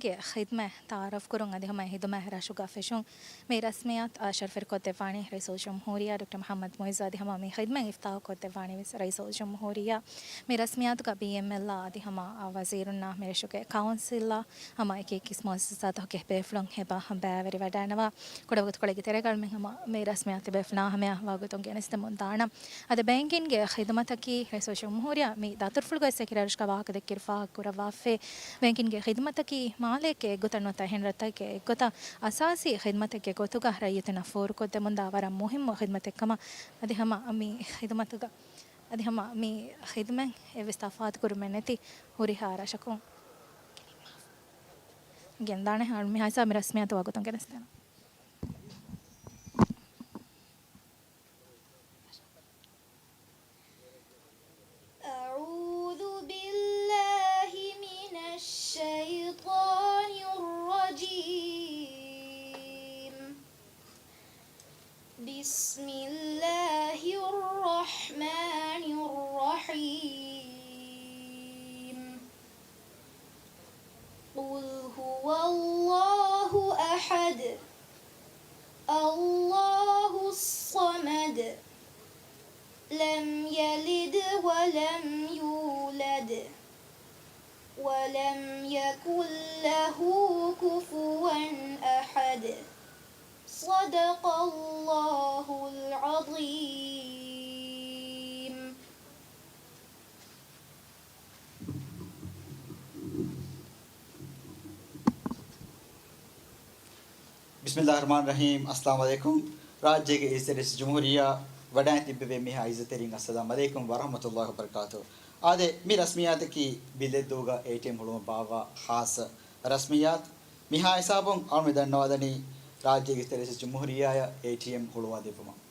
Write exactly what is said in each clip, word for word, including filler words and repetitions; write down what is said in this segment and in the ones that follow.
ގެ ޚިދްމަތް ތަޢާރަފްކުރުން އަދި ހަމަ އެ ޚިދުމަތް ރަށުގަ ފެށުން މި ރަސްމިއްޔާތު ޝަރަފްވެރިކޮށްދެއްވާނީ ރައީސުލްޖުމްހޫރިއްޔާ ޑޮކްޓަރ މުޙައްމަދު މުޢިއްޒު އަދި ހަމަ މި ޚިދްމަތް އިފްތާޙުކޮށްދެއްވާނީ ވެސް ރައީސުލްޖުމްހޫރިއްޔާ. މި ރަސްމިއްޔާތުގަ ބީއެމްއެލްއާ އަދި ހަމަ ވަޒީރުންނާ މި ރަށުގެ ކައުންސިލްއާ ހަމަ އެކި އެކި މުއައްސަސާތަކުގެ ބޭފުޅުން އެބަ ބައިވެރިވަޑައިގަންނަވާ. ކުޑަވަގުތުކޮޅެއްގެ ތެރޭގަ އަޅުމެން ހަމަ މި ރަސްމިއްޔާތު ބޭފުޅުންނާ ހަމަޔަށް ވަގުތުން ގެނެސްދެމުން ދާނަން. އަދި ބޭންކިންގ ޚިދުމަތަކީ ރައީސުލްޖުމްހޫރިއްޔާ މި ދަތުރުފުޅުގައި އެކި ރަށުގަ ވާހަކަ ދެއްކިއިރު ފާހަގަކުރައްވާފައި، ބޭންކިންގ ޚިދުމަތަކީ މާލެއެއްގެ އެއްގޮތަށް ނުވަތަ އެހެން ރަށްތަކެއްގެ އެއްގޮތަށް އަސާސީ ޚިދުމަތެއްގެ ގޮތުގަ ރައްޔިތުންނަށް ފޯރުކޮށްދެމުންދާ ވަރަށް މުހިއްމު ޚިދުމަތެއްކަމަށް އަދި ހަމަ މި ޚިދުމަތުގަ، އަދި ހަމަ މި ޚިދުމަތް އެއްވެސް ތަފާތުކުރުމެއް ނެތި ހުރިހާ ރަށަކުން ގެންދާނެ. އަޅު މިހާ ހިސާބަށް މި ރަސްމިއްޔާތު ވަގުތުން ގެނެސްދޭނަން. أعوذ بالله من الشيطان الرجيم. بسم الله الرحمن الرحيم. قل هو الله أحد، الله الصمد، لم يلد ولم يولد، ولم يكن له كفوا أحد. صدق الله العظيم. ބިސްމިއްލާހި ރަޙްމާނި ރަޙީމް. އައްސަލާމު ޢަލައިކުމް. ރާއްޖޭގެ އިއްޒަތްތެރި ރައީސުލްޖުމްހޫރިއްޔާ ވަޑައިގެން ތިއްބެވި މިހާ އިއްޒަތްތެރިން އައްސަލާމު ޢަލައިކުމް ވަރަޙްމަތުﷲި ވަބަރަކާތު. އާދެ، މި ރަސްމިއްޔާތަކީ ބިލެއްދޫގަ އޭޓީއެމް ހުޅުވުމަށް ބާއްވާ ޚާއްޞަ ރަސްމިއްޔާތު. މިހާ ހިސާބުން އަޅުމެން ދަންނަވާލަނީ ރާއްޖޭގެ އިއްޒަތްތެރި ރައީސުލްޖުމްހޫރިއްޔާއަށް އޭޓީއެމް ހުޅުވާދެއްވުމަށް.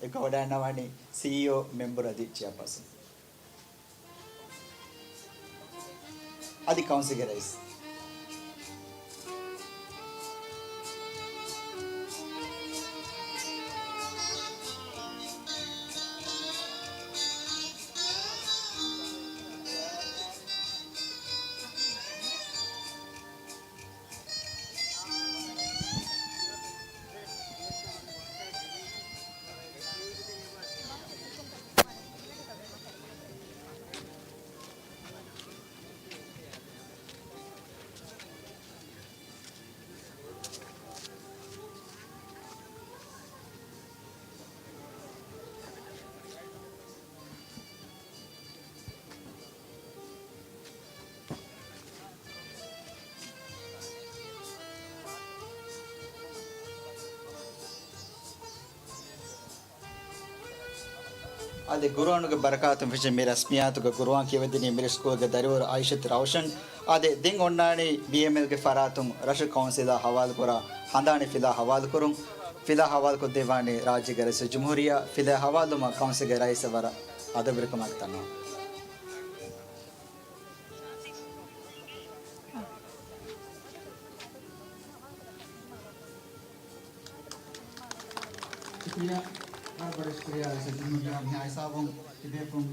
އެއްގަ ވަޑައިގަންނަވާނީ ސީއީއޯ، މެމްބަރު އަދި ޗެއާޕާސަން. އަދި ކައުންސިލްގެ ރައީސް. އާދެ، ޤުރުއާނުގެ ބަރަކާތުން ފެށި މި ރަސްމިއްޔާތުގަ ޤުރުއާން ކިޔަވައިދިނީ މިރަށު ސްކޫލްގެ ދަރިވަރު އާއިޝަތު ރައުޝަން. އާދެ، ދެން އޮންނާނީ ބީއެމްއެލްގެ ފަރާތުން ރަށު ކައުންސިލާ ހަވާލުކުރާ ހަނދާނީ ފިލާ ހަވާލުކުރުން. ފިލާ ހަވާލުކޮށްދެއްވާނީ ރާއްޖޭގެ ރައީސުލްޖުމްހޫރިއްޔާ. ފިލާ ހަވާލުވުމަށް ކައުންސިލްގެ ރައީސަށް ވަރަށް އަދަބުވެރިކަމާއެކު ދަންނަވަން. ޝުކުރިއްޔާ، ވަރަށް ބޮޑަށް ޝުކުރިއްޔާ ރައީސުލްޖުމްހޫރިއްޔާ. މިހާ ހިސާބުން ތިބޭފުޅުން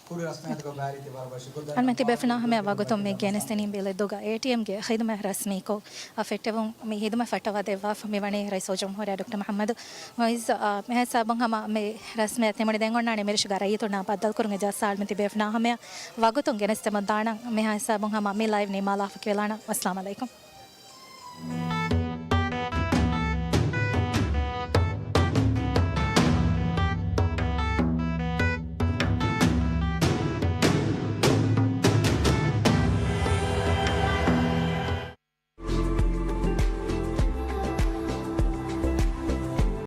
ކުރި ރަސްމިއްޔާތުގަ ބައިވެރިވެ ތިބެ ވަރަށް ބޮޑަށް ޝުކުރު ދަންނަވަން. އަޅުމެން ތިބޭފުޅުންނާ ހަމަޔަށް ވަގުތުން މި ގެނެސްދިނީ ބިލެއްދޫގަ އޭޓީއެމްގެ ޚިދުމަތް ރަސްމީކޮށް ފެއްޓެވުން. މި ޚިދުމަތް ފައްޓަވާދެއްވާފަ މިވަނީ ރައީސުލްޖުމްހޫރިއްޔާ ޑޮކްޓަރ މުޙައްމަދު މުޢިއްޒު. އާ، މިހާ ހިސާބުން ހަމަ މި ރަސްމިއްޔާތު ނިމުނީ. ދެން އޮންނާނީ މިރަށުގަ ރައްޔިތުންނާ ބައްދަލުކުރުމުގެ ޖަލްސާ. އަޅުމެން ތިބޭފުޅުންނާ ހަމަޔަށް ވަގުތުން ގެނެސްދެމުން ދާނަން. މިހާ ހިސާބުން ހަމަ މި ލައިވް ނިންމާލާފަ ކިޔަވާނަން. އައްސަލާމު ޢަލައިކުމް.